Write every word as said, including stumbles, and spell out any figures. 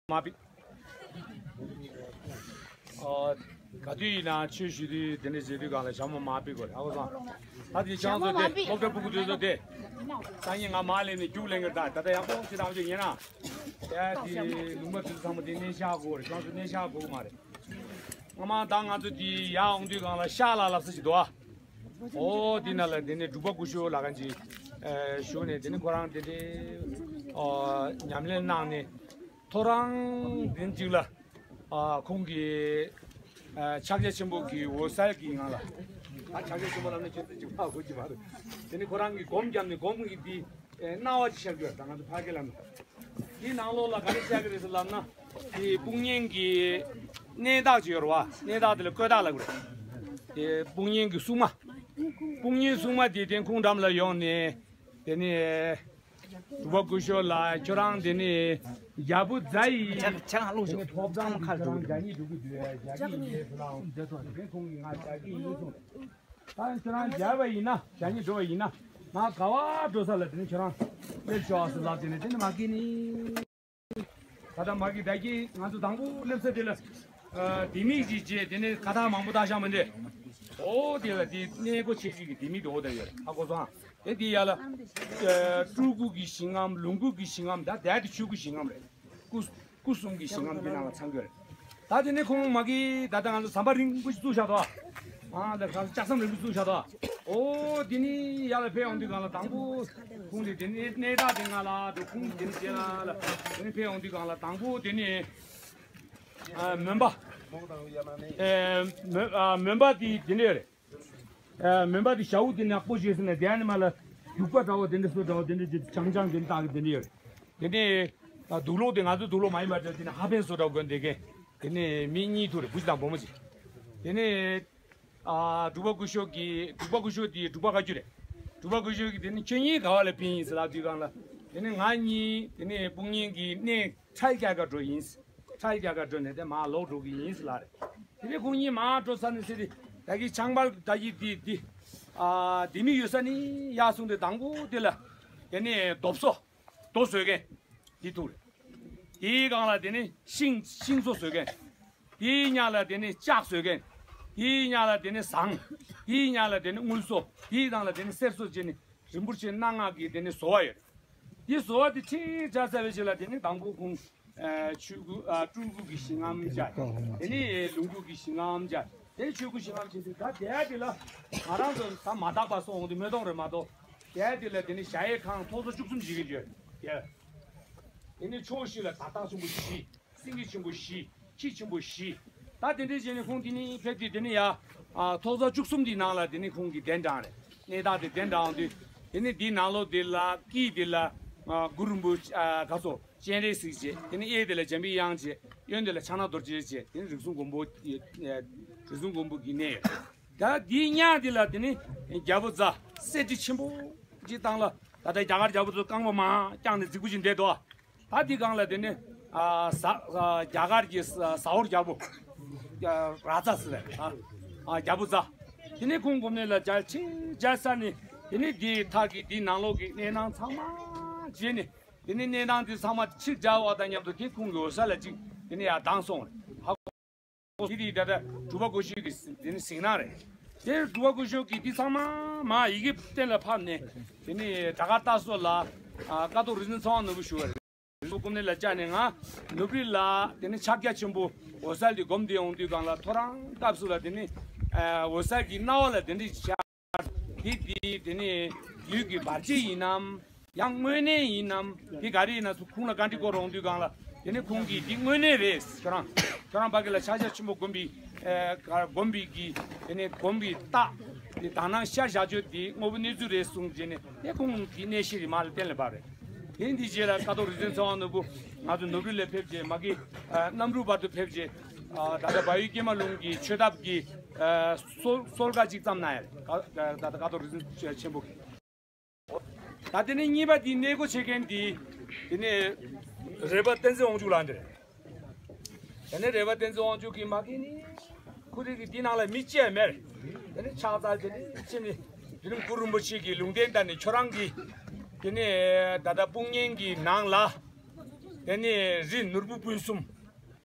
མ་ཕིག་ཨ། ག་དུས་ཡིན་ན་ཆོས་ཞུ་དུས་དེ་འདྲ་བྱེད་དུས་སྒང་ལ་ཞྭ་མོ་མ་ཕིག་དགོས་རེད། ཧ་གོ་སོང་། ད་དེ་ཁྱེད་རང་ཚོ་དེ་སློབ་གྲྭ་ཕྲུ་གུ་དེ་ཚོ་དེ། སང་ཉིན་ང་མར་སླེབས་ནས་རྒྱུགས་ལེན་གི་རེད། ད་ད་ལྟ་ཡག་པོ་ཅིག་བཏང་རྒྱུ་ཡིན་ན། ཡ་དེ་ལུང་པ་དེ་ཚོ་ཚང་མ་དེ་གནས་ཤག་དགོས་རེད། ཁྱེད་རང་ཚོ་གནས་ཤག་དགོས་མ་རེད། སྔ་མ་ད་ང་ཚོ་དེ་ཡར་འོང་དུས་སྒང་ལ་ཤག་ལ་ལབ་ས་ཞིག་འདུག་ཨ། ཨོ་དེ་ན་ལ་དེ་ནས་འབྲུག་པ་སྐུ་ཞབས་ལ་གང་ཅིག་ཨ་ཞུགས་ནས་དེ་ནས་ཁོ་རང་དེ་འདྲའི་ཨོ་ཉམས་ལེན་གནང་ནས་ཐོ་རངས་དེ་ཅིག་ལ་ཨ་ཁོང་གི་ཨ་ཕྱག་རྒྱ་ཆེན་པོ་གི་འོད་གསལ་གྱི་ངང་ལ། ད་ཕྱག་རྒྱ་ཆེན་པོ་ལབ་ན་ཁྱེད་ཚོས་ཅིག་ཧ་གོ་གི་མ་རེད། དེ་ནས་ཁོ་རང་གིས་སྒོམ་བརྒྱབ་ནས་སྒོམ་གྱི་དེ་ཨེ་སྣང་བ་ཅིག་ཤར་གྱི་ཡོད་རེད། ད་ང་ཚོ་ཕ་གི་ལབ་ན། དེའི་ནང་ལོགས་ལ་ག་རེ་བཤད་ཀྱི་རེད་ཟེར་ལབ་ན། དེ་དཔུང་གཉེན་གྱི་གནས་བདག་ཅིག་ཡོད་རེད་བ། གནས་བདག་དེ་ལ་བཀོད་བདག་ལབ་དགོས་རེད། དེ་དཔུང་གཉེན་གྱི་སྲུང་མ། དཔུང་གཉེན་སྲུང་མ་དེ་དེ་ཁོང་འགྲམ་ལ་ཡོང་ནས། དེ་ནས་འབྲུག་པ་སྐུ་ཞབས་ལགས་ཁྱོད་རང་དེ་ནས་རྒྱལ་པོ་རྫ་ཡི་ཁྱེད་རང་ལོངས་ཤོག་ཁྱེད་རང་ཁ་ལ་འགྲོ་གི་འདུག་ཁྱེད་རང་རྒྱག་གི་ཡིན་ཟེར་ལ་འོང་། དེ་ཚོ་དེ་ཁོང་གིས་ང་རྒྱག་གི་ཡིན་གསུངས། ད་ཁྱེད་རང་མཇལ་བ་ཡིན་ན། ཞག་ཉིན་འགྲོ་བ་ཡིན་ན། ང་ག་བ་འགྲོ་ས་ལ་དེ་ནས་ཁྱེད་རང་སླེབས་ཤོག་ཟེར་ལབ། དེ་ནས་དེ་ནས་མ་གི་ནི། ད་ལྟ་མ་གི་ད་གི་ང་ཚོ་དང་པོ་སླེབས་ས་དེ་ལ། ཨ་ལྡེ་མིག་ཅིག་བྱས། དེ་ནས་ཁ་བཏགས་མང་པོ་བཏགས་བཞག་མི་འདུག་ཨོ་དེ་ལ་དེ་གནས་སྒོ་ཕྱེ་ཅིག་གི་ལྡེ་མིག་དེ་འོ་ད་ཡོད་རེད། ཧ་གོ་སོང་ཨ། དེ་དེ་ཡ་ལ། ཨ་སྤྲུལ་སྐུ་གི་ཞིང་ཁམས། ལོངས་སྐུ་གི་ཞིང་ཁམས། ད་དེ་དེ་ཆོས་སྐུ་ཞིང་ཁམས་རེད། སྐུ། སྐུ་གསུམ་གྱི་ཞིང་ཁམས་འདི་ནང་ལ་ཚང་གི་རེད། ད་དེ་ནས་ཁོང་མ་གི་ད་ལྟ་ང་ཚོ་ཟམ་པ་རིང་པོ་ཞིག་བཙུགས་བཞག་འདུག་ཨ། ལ་ཁ་ལྕགས་ཟམ་རིང་པོ་བཙུགས་བཞག་འདུག་ཨོ་དེ་ནི་ཡར་ལ་ཕེབས་ཡོང་དུས་སྒང་ལ་དང་པོ་ཁོང་དེ་དེ་ནི་གནས་བདག་དེ་ང་ལ་དུ་ཁོང་དེ་ནི་དེ་ལ་ལ་དེ་ནི་ཕེབས་ཡོང་དུས་སྒང་ལ་དང་པོ་དེ་ནི་ཨ་མོན་པ། ཨེ་མོན་ཨ་མོན་པ་དེ་དེ་འདྲ་རེད། ཨ་མོན་པ་དེ་ཞའུ་དེ་ནག་པོ་བྱས་ཟིན་ན་དེ་ནི་མ་ལ་རྒྱུག་པ་འདྲ་བོ་དེ་འདྲ་སོ་འདྲ་བོ་དེ་འདྲ་ཅིག་ཆང་ཆང་དེ་འདྲ་བཏགས་གི་དེ་འདྲ་ཡོད། དེ་ནས་ཨ་དུག་ལོག་དེ་ང་ཚོ་དུག་ལོག་མ་ཡིན་པ་འདྲ་དེ་ནས་ཧ་ཕན་སོ་འདྲ་བོ་གོན་བསྡད་མཁན། དེ་ནས་མི་གཉིས་ཐུག་རེད། བུ་ཞིག་དང་བུ་མོ་ཅིག་དེ་ནས་ཨ་འབྲུག་པ་སྐུ་ཞབས་ཀྱིས། འབྲུག་པ་སྐུ་ཞབས་དེ་འབྲུག་པ་བཀའ་བརྒྱུད་རེད། འབྲུག་པ་སྐུ་ཞབས་ཀྱིས་དེ་ནས་ཁྱོད་གཉིས་ག་བ་ལ་ཕེབས་ཡིན་ཟེར་ལབ་དུས་སྒང་ལ། དེ་ནས་ང་གཉིས་དེ་ནས་དཔུང་གཉེན་གྱི་གནས་ཁྲལ་རྒྱག་ག་འགྲོ་ཡིན། ཁྲལ་རྒྱག་ག་འགྲོ་ནས་དེ་མར་ལོག་འགྲོ་གི་ཡིན་ཟེར་ལབ་རེད། དེ་ནས་ཁོང་གཉིས་མར་འགྲོ་ཚར་ནས་ཟེར་ཏེ། ད་གི་ཆང་པར་ད་གི་དེ་དེ་ཨ་ལྡེ་མིག་ཡོད་ས་ནས་ཡར་སོང་སྟེ་དང་པོ་དེ་ལ་དེ་ནས་རྡོ་བཟོ། རྡོ་བཟོ་མཁན་དེ་ཐུག་རེད། དེའི་སྒང་ལ་དེ་ནས་ཤིང་། ཤིང་བཟོ་བཟོ་མཁན། དེའི་ཉག་ལ་དེ་ནས་ལྕགས་བཟོ་མཁན། དེའི་ཉག་ལ་དེ་ནས་ཟངས། དེའི་ཉག་ལ་དེ་ནས་དངུལ་བཟོ། དེའི་ནང་ལ་དེ་ནས་གསེར་བཟོ་བྱས་ནས། རིན་པོ་ཆེ་སྣ་ལྔ་གི་དེ་ནས་བཟོ་བ་ཡོད་རེད། དེ་བཟོ་བ་དེ་ཁྲིག་ཁྲག་ཟ་བའི་ཆེད་ལ་དེ་ནས་དང་པོ་ཁོང་ཨ་ཆོས་སྐུ། ཨ་སྤྲུལ་སྐུ་གི་ཞིང་ཁམས་བཅའ། དེ་ནས་ལོངས་སྐུ་གི་ཞིང་ཁམས་བཅའ། དེ་ནས་ཆོས་སྐུ་ཞིང་ཁམས་བཅས་ཏེ། ད་དེ་དེ་ལ་ང་རང་ཚོ་ད་མ་དག་པ་སོང་འོང་དུས་མི་གཏོང་རེད་མ་གཏོགས། དེ་དེ་ལ་དེ་ནས་གཞལ་ཡས་ཁང་ཐོག་ས་བཅུ་གསུམ་བྱེད་ཀྱི་ཡོད་རེད། དེ་ནས་ཕྱོགས་བཞི་ལ་དར་ཐག་ཆེན་པོ་བཞི། སེང་གེ་ཆེན་པོ་བཞི། ཁྱི་ཆེན་པོ་བཞི། ད་དེ་འདྲ་བྱས་ནས་ཁོང་དེ་ནས་ཕེབས་དུས་དེ་ནས་ཡ། ཨ་ཐོག་ས་བཅུ་གསུམ་དེའི་ནང་ལ་དེ་ནས་ཁོང་གིས་གདན་དྲངས་རེད། གནས་བདག་དེ་གདན་དྲངས་དུས། དེ་ནས་དེའི་ནང་ལོགས་དེ་ལ་དཀྱིལ་དེ་ལ་ཨ་གུ་རུ་རིན་པོ་ཆེ། ཨ་ག་སོ། སྤྱན་རས་གཟིགས་བྱས། དེ་ནས་གཡས་དེ་ལ་འཇམ་པའི་དབྱངས་བྱས། གཡོན་དེ་ལ་ཕྱག་ན་རྡོ་རྗེ་བྱས། དེ་ནས་རིགས་གསུམ་མགོན་པོ། ཨ་རིགས་གསུམ་མགོན་པོ་གི་གནས་ཡོད། ད་དེའི་ཉག་དེ་ལ་དེ་ནས་རྒྱལ་པོ་རྫ་གསེར་ཁྲི་ཆེན་པོ་ཅིག་བཏང་ལ། ད་ལྟ་རྒྱ་གར་རྒྱལ་པོ་ཚོ་རྐང་པ་མར་བརྐྱངས་ནས་རྫིག་པོ་ཅིག་བསྡད་འདུག་ད་འདི་སྒང་ལ་དེ་ནི་ཨ་ཟ། ཨ་རྒྱ་གར་གྱི་ཟ། ཟ་ཧོར་རྒྱལ་པོ། ཨ་ར་ཛ་ཟེར་རེད། ཨ་ཨ་རྒྱལ་པོ་ཛ། དེ་ནི་ཁོང་སྒོམ་ནས་ལ་མཇལ་ཕྱིན་མཇལ་ས་ནི། དེ་ནི་འདིའི་མཐའ་གི་འདིའི་ནང་ལོགས་ཀྱི་གནས་སྟངས་ཚང་མ་མཇལ་ནས། དེ་ནི་གནས་སྟངས་འདི་ཚང་མ་ཕྱིར་མཇལ་བ་དང་མཉམ་དུ་དེ་ཁོང་གི་འོད་གསལ་ལ་ཅིག་དེ་ནི་ཡར་ལྡང་སོང་རེད། ཧ། དེ་དེ་ད་ལྟ་འབྲུག་པ་སྐུ་ཞབས་ཀྱི་དེ་ནི་གཟིགས་སྣང་རེད། དེ་འབྲུག་པ་སྐུ་ཞབས་ཀྱིས་འདི་ཚང་མ་མར་ཡི་གེ་གཏན་ལ་ཕབ་ནས། དེ་ནི་དྲག་དཀར་རྟ་སོ་ལ་ཨ་ཀཿཐོག་རིག་འཛིན་ཚེ་དབང་ནོར་བུ་ཞུ་བ་རེད། སྐུ་གོམས་ནས་ལ་བཅར་ནས། ང་ནུབ་རི་ལ་དེ་ནི་ཕྱག་རྒྱ་ཆེན་པོ་འོད་གསལ་དེ་སྒོམ་དེ་ཡོང་དུས་སྒང་ལ། ཐོ་རངས་སྐབས་སུ་ལ་དེ་ནི་ཨ་འོད་གསལ་གྱི་སྣང་བ་ལ་དེ་འདྲ་ཤར། དེ་དེ་དེ་ནི་ལུས་ཀྱི་བར་ཆད་ཡིན་ནམ། ཡང་དངོས་གནས་ཡིན་ནམ། དེ་ག་རེ་ཡིན་ན་ཁོང་ལ་བཀའ་འདྲི་སྐོར་འོང་དུས་སྒང་ལ། དེ་ནི་ཁོང་གིས་འདི་དངོས་གནས་རེད། ཁྱོད་རང་ཁྱོད་རང་ཕ་གི་ལ་ཕྱག་རྒྱ་ཆེན་པོ་སྒོམ་པའི་ཨ་སྒོམ་པའི་གི་དེ་ནི་སྒོམ་པའི་རྟགས་དེ་དག་སྣང་ཤར་བཞག་ཆོག་དེ་དངོས་པོ་གནས་ཚུལ་རེད་གསུངས་རྗེས་ནས། དེ་ཁོང་གི་གནས་གཞི་རེད་མ་ལ་གཏན་ལ་ཕབ་རེད། དེ་འདི་རྗེས་ལ་ཀཿཐོག་རིག་འཛིན་ཚེ་དབང་ནོར་བུ་ང་ཚོ་ནུབ་རི་ལ་ཕེབས་རྗེས། མ་གི་ཨ་གནམ་རུ་བར་དུ་ཕེབས་རྗེས། ཨ་ད་ལྟ་བལ་ཡུལ་ཀྱེ་མ་ལུང་གི་ཆོས་ཐབ་ཀྱི་ཨ་སྲོལ་སྲོལ་ཀ་ཅིག་བརྩམས་གནང་ཡ་རེད། ད་ད་ལྟ་ཀཿཐོག་རིག་འཛིན་ཆེན་པོ་གིས། ད་དེ་ནས་གཉིས་པ་དེའི་གནས་སྒོ་ཕྱེ་མཁན་དེ། དེ་ནས་རས་པ་བསྟན་འཛིན་དབང་ཕྱུག་ལགས་འདི་རེད། དེ་ནས་རས་པ་བསྟན་འཛིན་དབང་ཕྱུག་གིས་མ་གི་ནི་ཁོ་རང་གི་དེའི་ནང་ལ་མི་གཅིག་མེད། དེ་ནས་ཕྱག་འཚལ་དེ་ནས་ཕྱིན་ནས། དེ་ནས་གུ་རུ་རིན་པོ་ཆེ་གི་ལུང་བསྟན་དང་ནི་ཁྱོད་རང་གི་དེ་ནས་ད་ལྟ་དཔུང་གཉེན་གྱི་ནང་ལ་ དེ་ནས་རི་ནོར་བུ་སྤུན་གསུམ།